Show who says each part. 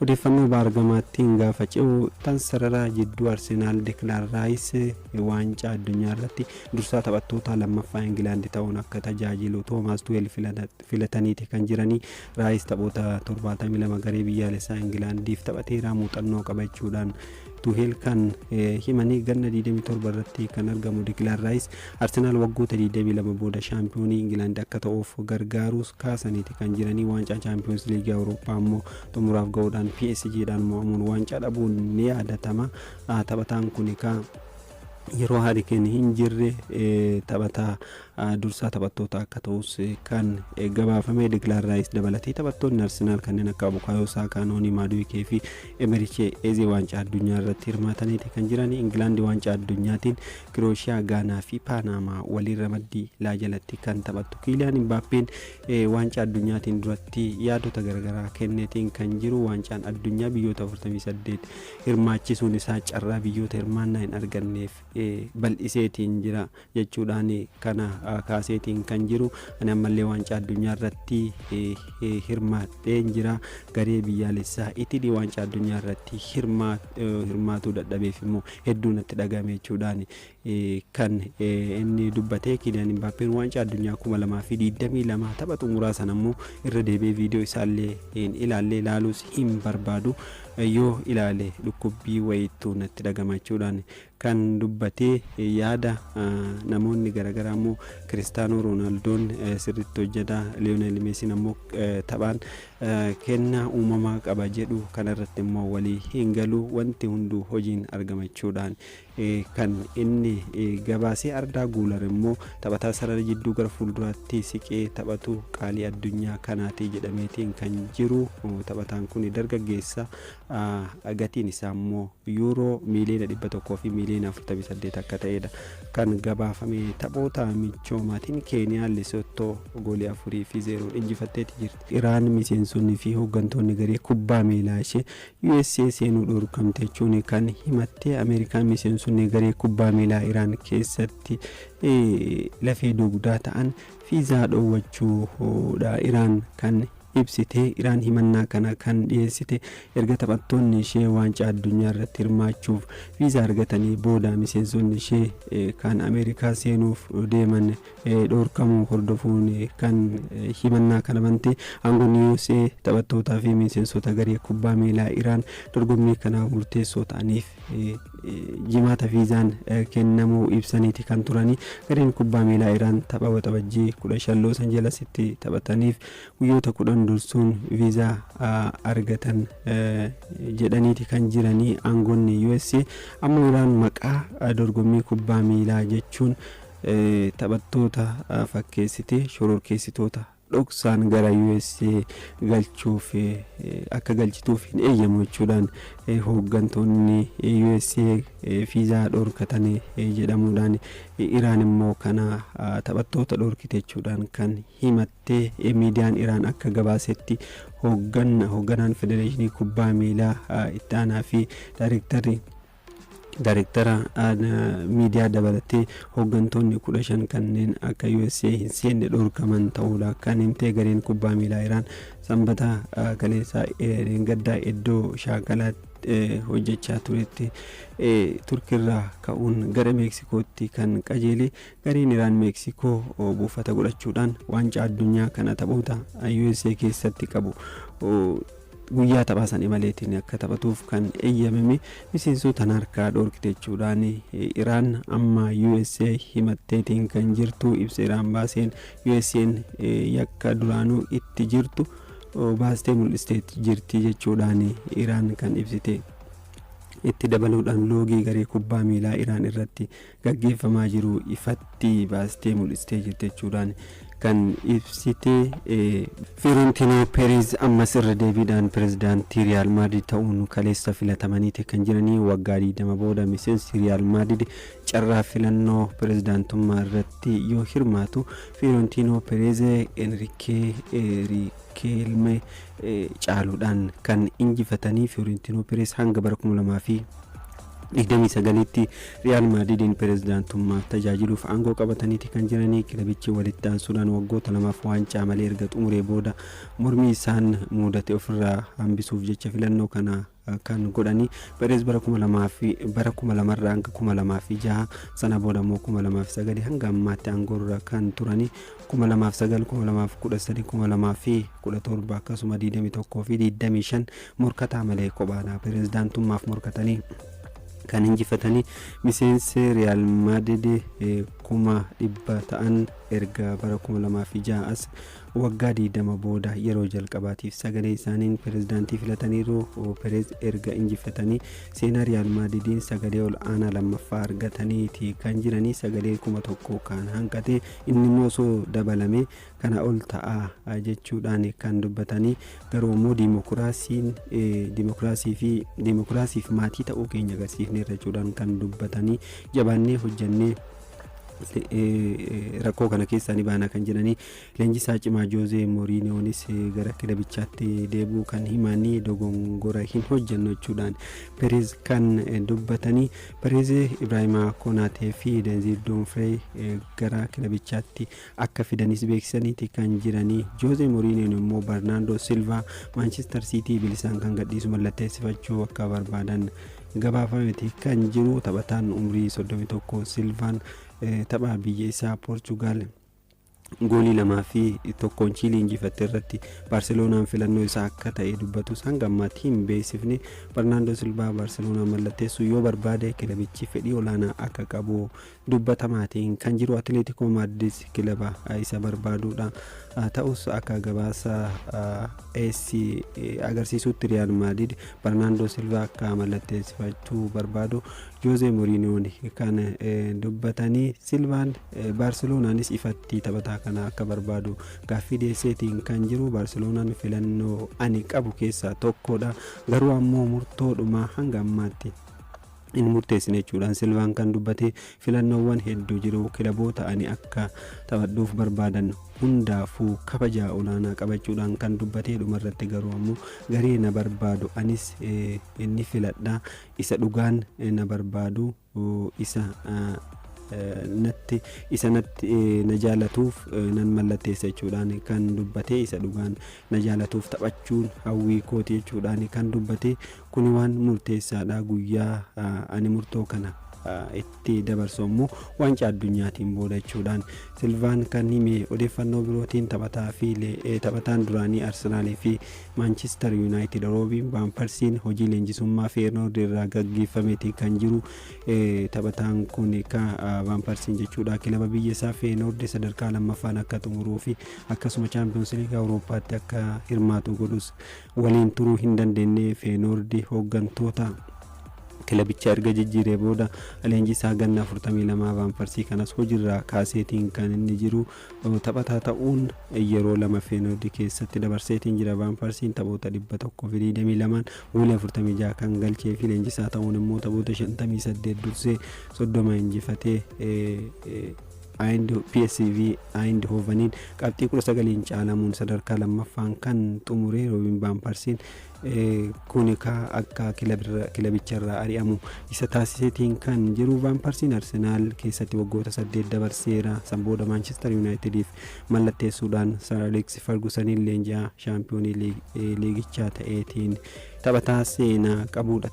Speaker 1: Odeeffannoo baargamaattiin gaafa ce'u tan sarara jidduu Arsenaal Deklaan Raayis waancaa addunyaa irratti dursaa taphattoota lammaffaa Ingilaandi ta'uun akka tajaajilu Toomaas Tuheel filataniiti kan jiranii. Raayis taphoota 72 garee biyyaalessaa Ingilaandiif taphateera, muuxannoo qaba jechuudhaan Tuheel kan himanii. Ganna 27 irratti kan argamu Deklaan Raayis Arsenaal waggoota 22 booda shaampiyoonii Ingilaand akka ta'uuf gargaaruus kaasaniiti kan jiranii. Waancaa Chaampiyoons Liigii Awurooppaa immoo xumuraaf ga'uudhaan PSGdhaan mo'amuun waancaa dhabuun ni yaadatama. Taphataan kun yeroo Harry Kane hin jirre taphataa dursaa taphattoota akka ta'us kan gabaafame. Deklaan Raayis dabalatee taphattoonni Arsenaal kanneen akka Bukaayoo Saakaa, Noonii Maaduikee fi Emerichee Eze waancaa addunyaa irratti hirmaataniiti kan jiran. Ingilaandi waancaa addunyaatiin Kirooshiyaa, Gaanaa fi Paanaamaa waliin ramaddii laa jalatti kan taphattu. Kiiliyaan Imbaappeen waancaa addunyaatiin duratti yaadota garaagaraa kenneetiin kan jiru. Waancaan addunyaa biyyoota 48 hirmaachisuun isaa carraa biyyoota hirmaannaa hin arganneef bal'iseetiin jira jechuudhaan kana kaaseetiin kan jiru. Ani ammallee waancaa addunyaa irratti hirmaadheen jira, garee biyyaalessaa Itilii waancaa addunyaa irratti hirmaatuu dadhabeef immoo hedduu natti dhagahame jechuudhaan kan inni dubbate. Kiiliyaan Imbaappeen waancaa addunyaa 2022 tapha xumuraa sana immoo irra deebi'ee viidiyoo isaallee hin ilaalle, ilaaluus hin barbaadu, yoo ilaale dhukkubbii wayiitu natti dhagama jechuudhaan kan dubbatee. Yaada namoonni garaagaraa immoo Kiristaanoo Roonaaldoon sirriitti hojjeta, Liyoonel Meesiin ammoo taphaan kennaa uumamaa qaba jedhu kanarratti immoo walii hin galu, wanti hunduu hojiin argama jechuudhaan kan inni gabaasee. Ardaa Guular immoo taphataa sarara jidduu gara fuulduraatti siqee taphatu qaalii addunyaa kanaati jedhameetiin kan jiru. Taphataan kun dargaggeessa, gatiin isaa immoo yuuroo miiliyoona 100 fi miiliyoona 48 akka ta'edha kan gabaafame. Taphoota michoomaatiin Keeniyaan Lesottoo goolii 4 fi 0 injifatteeti jirti. Iraan miseensonni fi hooggantoonni garee kubbaa miilaa ishee USA seenuu dhorkamte jechuun kan himatte. Ameerikaan miseensonni garee kubbaa miilaa Iraan keessatti lafee dugdaa ta'an fiizaa dhoowwachuudha Iraan kan ibsite. Iraan himannaa kana kan dhiyeessite erga taphattoonni ishee waancaa addunyaa irratti hirmaachuuf viizaa argatanii booda miseensonni ishee kan Ameerikaa seenuuf deeman dhorkamuu hordofuun kan himannaa kana bante. Aangoonni USA taphattootaa fi miseensota garee kubbaa miilaa Iraan dorgommii kanaaf murteessoo ta'aniif Jimaata viizaan kennamuu ibsaniiti kan turanii. Gareen kubbaa miilaa Iraan tapha Waxabajjii 15 Los Angelesitti taphataniif guyyoota 10 dursuun viizaa argatan jedhaniiti kan jiranii aangoonni USA. Ammoo Iraan maqaa dorgommii kubbaa miilaa jechuun taphattoota fakkeessitee shororkeessitoota dhoksaan gara USA galchuuf akka galchituuf hin eeyyamu jechuudhaan hooggantoonni USA viizaa dhorkatan jedhamuudhaan, Iraan immoo kana taphattoota dhorkite jechuudhaan kan himattee. Miidiyaan Iraan akka gabaasetti, hoogganaan federeeshinii kubbaa miilaa itti aanaa fi daayireektara miidiyaa dabalatee hooggantoonni 15 kanneen akka USA hin seenne dhorkaman ta'uudha kan himtee. Gareen kubbaa miilaa Iraan Sanbata kaleessaa gaddaa iddoo shaakalaatti hojjechaa turetti Turkirraa ka'uun gara Meeksikootti kan qajeele. Gareen Iraan Meeksikoo buufata godhachuudhaan waancaa addunyaa kana taphoota USA keessatti qabu guyyaa taphaa san imaleetiin akka taphatuuf kan eeyyamame miseensota harkaa dhorkite jechuudhaan Iraan amma USA himatteetiin kan jirtu. Ibsa Iraan baaseen USA'n yakka duraanuu itti jirtu baastee mul'istee jirti jechuudhaan Iraan kan ibsite. Itti dabaluudhaan loogii garee kubbaa miilaa Iraan irratti gaggeeffamaa jiru ifatti baastee mul'istee jirti jechuudhaan kan ibsite. Fiorentino Perez ammas irra deebiidhaan pirezidaantii Riyaal Maadrid ta'uun kaleessa filatamaniiti kan jiranii. Waggaa 20 booda miseensi Riyaal Maadrid carraa filannoo pirezidaantummaa irratti yoo hirmaatu, Fiorentino Perez Enrique Riquelme caaluudhaan kan injifatanii. Fiorentino Perez hanga bara 2000 fi 29tti Riyaal Maadridiin pireezidaantummaaf tajaajiluuf aangoo qabataniiti kan jiranii. Kilabichi walitti aansuudhaan waggoota 2f waancaa malee erga xumuree booda mormii isaan mudate ofirraa hambisuuf jecha filannoo kana kan godhanii. Pereez bara 2000 fi bara 2000rraa hanga 2006, sana booda immoo 2009 hanga ammaatti aangoorra kan turanii, 2009, 2013, 2017, akkasuma 21 fi 25 morkataa malee kophaadha pireezidaantummaaf morkatanii kan injifatanii. Miseensi Riyaal Maadrid 100,000 ta'an erga bara 2006 as waggaa 20 booda yeroo jalqabaatiif sagalee isaaniin pireezidaantii filataniiru. Pereez erga injifatanii seenaa Riyaal Maadridiin sagalee ol aanaa lammaffaa argataniiti kan jiranii. Sagalee 1000 kan hanqate, inni immoo osoo dabalame kana ol ta'a jechuudhaan kan dubbatanii. Garuu immoo diimokiraasiin diimokiraasii fi diimokiraasiif maatii ta'uu keenya agarsiifneerra jechuudhaan kan dubbatanii, jabaannee hojjannee rakkoo kana keessaa ni baana kan jedhanii. Leenjisaa cimaa Joozee Mooriiniyoonis gara kilabichaatti deebi'uu kan himanii, dogongora hin hojjennu jechuudhaan Pereez kan dubbatanii. Pereez Ibraahimaa Konaatee fi Deenziil Doonfree gara kilabichaatti akka fidanis beeksisaniiti kan jiranii. Joozee Mooriiniyoon immoo Barnaandoo Silvaa Maanchister Siitii bilisaan kan gadhiisu mallatteessifachuu akka barbaadan gabaafameti kan jiru. Taphataan umrii 31 Silvaan tapha biyya isaa Poorchugaal goolii 2 fi 1n Chiilii injifatte irratti Baarseloonaan filannoo isaa akka ta'e dubbatus hanga ammaatti hin beeksifne. Barnaandoo Silvaa Baarseloonaan mallatteessuu yoo barbaade kilabichi fedhii olaanaa akka qabu dubbatamaatiin kan jiru. Atileetikoo Maadrid kilaba isa barbaadudha. Ta'us akka gabaasa AS agarsiisutti Riyaal Maadrid Barnaandoo Silvaa akka mallatteessifachuu barbaadu Joozee Mooriiniyoon kan dubbatanii. Silvaan Baarseloonaanis ifatti taphataa kana akka barbaadu gaaffii dhiyeesseetiin kan jiru. Baarseloonaan filannoo ani qabu keessaa tokkodha, garuu ammoo murtoodhuma hanga ammaatti hin murteessine jechuudhaan Silvaan kan dubbate. Filannoowwan hedduu jiru, kilaboota ani akka taphadhuuf barbaadan hundaafuu kabaja olaanaa qabachuudhaan kan dubbate. Dhumarratti garuu ammoo garee na barbaadu anis inni filadha, isa dhugaan na barbaadu, isa natti isa natti na jaalatuuf nan mallatteessa jechuudhaan kan dubbate. Isa dhugaan na jaalatuuf taphachuun hawwii kooti jechuudhaan kan dubbate. Kuni waan murteessaadha, guyyaa ani murtoo kana itti dabarsu ammoo waancaa addunyaatiin booda jechuudhaan Silvaan kan hime. Odeeffannoo birootiin taphataa fi taphataan duraanii Arsenaalii fi Maanchister Yuunaayitid Roobiin Vaanparsiin hojii leenjisummaa Feenoord irraa gaggeeffameeti kan jiru. Taphataan kun Vaanparsiin jechuudha kilaba biyya isaa Feenoord sadarkaa lammaffaan akka xumuruu fi akkasuma Chaampiyoons Liigii Awurooppaatti akka hirmaatu godhus waliin turuu hin dandeenye. Feenoord hooggantoota kilabicha erga jijjiiree booda leenjisaa ganna 42 Vaanparsii kanas hojiirraa kaaseetiin kan inni jiru. Taphataa ta'uun yeroo lama Feenoord keessatti dabarseetiin jira. Vaanparsiin taphoota 122 goolii 46 kan galchee fi leenjisaa ta'uun immoo taphoota 58 dursee 30 injifatee PSV Eindhoveniin qabxii 19 caalamuun sadarkaa lammaffaan kan xumure. Roobiin Vaanparsiin kun akka kilabicharraa ari'amu isa taasiseetiin kan jiru. Vaanparsiin Arsenaal keessatti waggoota 8 dabarseera. San booda Maanchister Yuunaayitediif mallatteessuudhaan Sir Aleeks Fergusaniin leenji'aa shaampiyoonii liigichaa ta'eetiin taphataa seenaa qabudha.